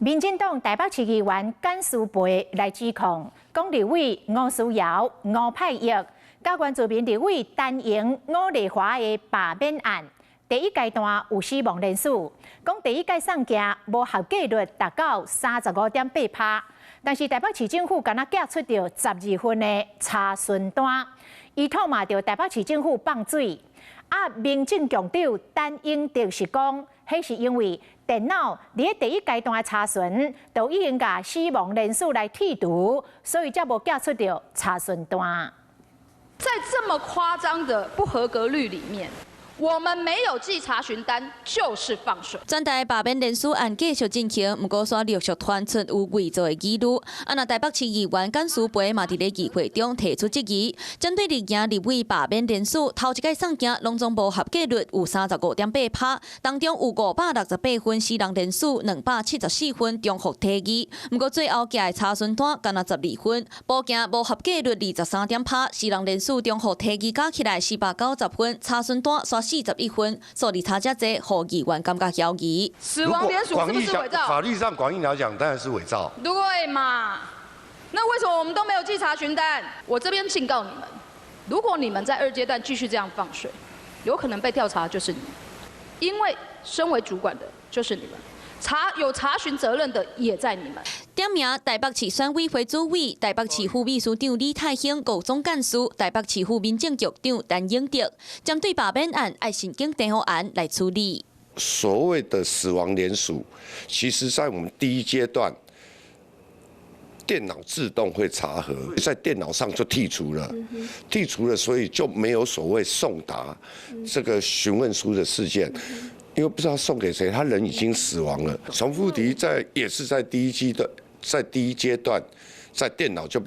民進黨台北市議員簡思培來指控，講立委吳思瑤、吳霈玉，佮原住民立委陳瑩、伍麗華的罷免案，第一階段有死亡連署，講第一屆送件無合格率達到35.8%，但是台北市政府敢若寄出著12份的查詢單，伊痛罵著台北市政府放水。啊，民政局長陳英德是講，彼是因為電腦佇第一階段的查詢，都已經共死亡連署來剔除，所以才無寄出著查詢單。在這麼誇張的不合格率裡面，我們沒有寄查詢單，就是放水。全台罷免連署案繼續進行，毋過煞陸續傳出有偽造的疑慮。啊，若台北市議員簡思培嘛佇咧議會中提出質疑，針對綠營立委罷免連署，頭一屆送件攏總無合格率有35.8%，當中有568份死人連署，274份重複提議。毋過最後寄的查詢單干焦12份，補件無合格率23%，死人連署重複提議加起來490份，查詢單煞41份，數字差遮濟，予議員感覺枵疑。死亡連署是不是偽造？法律上廣義來講，當然是偽造。對嘛？那為什麼我們都沒有寄查詢單？我這邊警告你們，如果你們在二階段繼續這樣放水，有可能被調查就是你們，因為身為主管的就是你們。查有查詢責任的也在你們。點名台北市選委會主委、台北市副秘書長李泰興、高總幹事、台北市府民政局長陳英德，針對罷免案愛申請訂戶案來處理。所謂的死亡連署，其實在我們第一階段，電腦自動會查核，在電腦上就剔除了，剔除了，所以就沒有所謂送達這個詢問書的事件。因為不知道送給誰，他人已經死亡了。重複題在也是在第一階段，在第一階段，在電腦就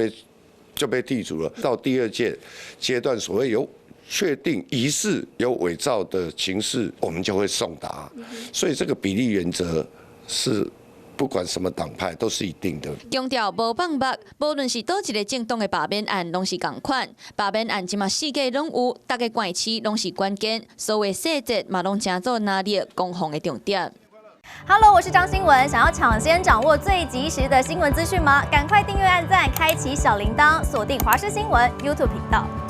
被剔除了。到第二階階段，所謂有確定疑似有偽造的情事，我們就會送達。所以這個比例原則是不管什麼黨派都是一定的。強調無放目，無論是佗一个政黨的罷免案，攏是仝款。罷免案這馬四界攏有，逐个縣市攏是關鍵，所有細節嘛攏成做拿捏攻防的重點。 Hello，我是張新聞，想要搶先掌握最及時的新聞資訊嗎？趕快訂閱、按讚、開啟小鈴鐺，鎖定華視新聞 YouTube 頻道。